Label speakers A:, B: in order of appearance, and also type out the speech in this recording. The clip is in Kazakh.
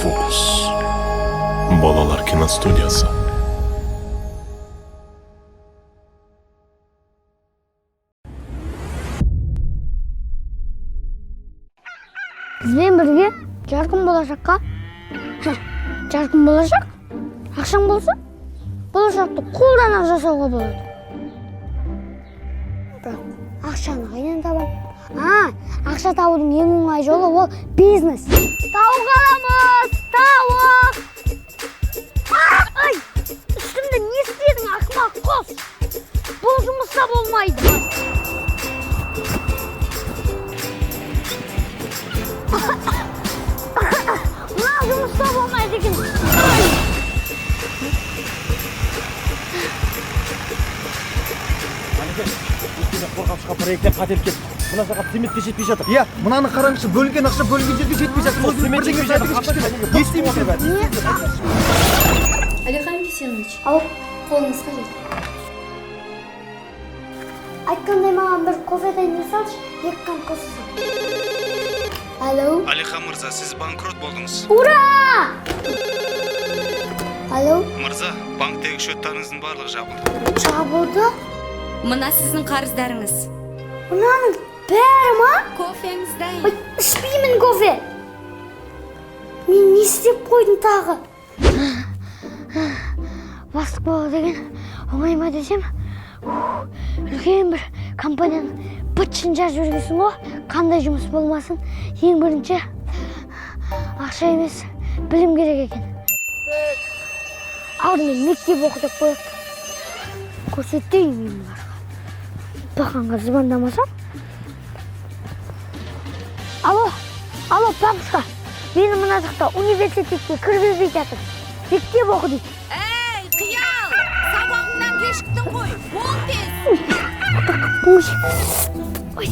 A: Force. Балалар киностудиясы.
B: Бізбен бірге жарқын болашаққа. Ха, жарқын болашақ. Ақшаң болса, болашақты қолдан ақ жасауға болады. Бірақ ақшаны қайдан табамын? А, ақша табудың ең оңай жолы ол бизнес. Тауық аламыз, тауық! Ай, үстімді не істедің, ақымақ құс? Бұл жұмыста болмайды. Мына жұмыста болмайды екен.
C: Өйткені қорғап шыққан проекттен қателік кетті. Мына жаққа цемент те жетпей жатыр.
D: Иә, мынаны қараңызшы, бөлінген ақша бөлінген жерге жетпей жатыр.
C: Сол цемент
D: Бірдеңе
C: жетпей жатыр.
D: айтыңызшы кішкене. Не істейміз енді?
E: Алихан Бейсенович,
B: Ау,
E: қолыңыз қажет.
B: Айтқандай, маған бір кофе дайындай салшы, екі қант қосасың. Алло.
F: Алихан мырза, сіз банкрот болдыңыз.
B: Ура! Алло.
F: Мырза, банктегі счеттарыңыздың барлығы жабылды.
B: Жабылды?
E: Мына сіздің қарыздарыңыз.
B: Мынаның бәрі ма?
E: Кофеңіз дайын.
B: Ой, ішпеймін кофе. Мен не істеп қойдым тағы? Бастық болу деген оңай ма десем, үлкен бір компанияның быт-шытын жазып жібергенсің ғой. Қандай жұмыс болмасын, ең бірінші ақша емес, білім керек екен. Алдымен мектеп оқы деп қояды. Көрсетейін мен бұларға. Бақанға звондамасам. Алло, алло, папушка, мені мына жақта университетке кіргізбей жатыр, мектеп оқы дейді.
G: Ей, Қиял, сабағыңнан кешіктің ғой, бол тез.
B: Ой.